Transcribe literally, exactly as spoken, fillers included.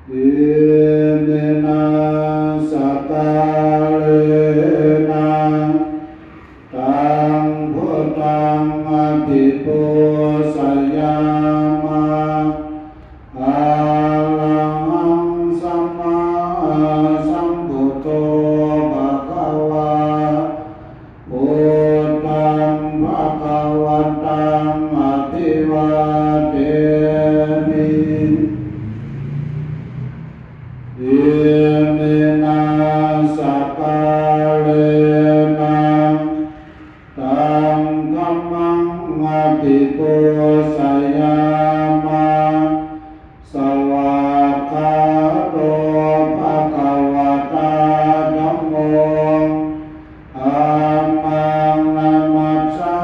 Iminā sakkārena taṃ buddhaṃ abhipūjayāma. Arahaṃ sammāsambuddho bhagavā, buddhaṃ bhagavantaṃ abhivādemi. Iminā sakkārena taṃ dhammaṃ abhipūjayāma. Svākkhāto bhagavatā dhammo, dhammaṃ namassāmi.